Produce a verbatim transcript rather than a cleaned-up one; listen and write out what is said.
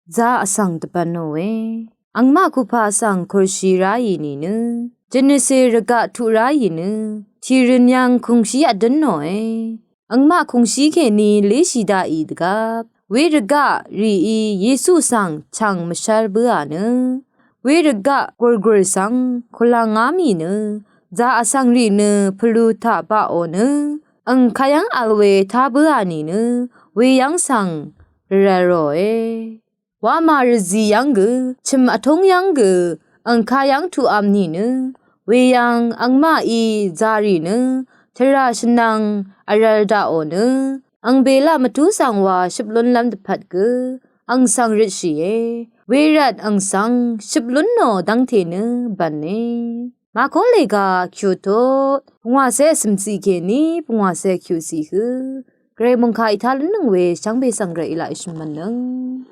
zā vsvng dvbvnòe. Angmaq kupa svng kùrshi ráì nìnø, jvnøse rvgaq tuq ráì nø, tìrøn yv́ng kùngshí vdǿnòe. Angmaq kùngshí kèní léshì daqì dvgvp, wervgaq rìí Yesu svng chv̀ng mvshv́r bǿà nø, wervgaq gùrgùr svng kùlv̀ngá mì nø, zā vsvng rì nø pvlu taq baqò nø, ang kayv́ng vl we tá bǿà nìnø, weyv́ng svng rv̄l ròe. Wamà rvzì yv́ng gø, chø̀m vtúng yv́ng gø, ang kayv́ng tuqvm nìnø, weyv́ng angmaqí zārì nø, tvrà shvnvng vrv̄l daqò nø, ang belaq mvtú svng wa shøp lúnlv́m dvpvt gø, ang svng røtshìe, wervt ang svng shøp lúnò dv́ngte nø bv̀ne. Màkó lèga kyutot, pungwàcé vsø̀mcì kèní, pungwàcé kyucì hø, gvray mòngkà ìtá lúnnøng we shvngbe svng gvray ìlaq ìshø̀m mvnøng.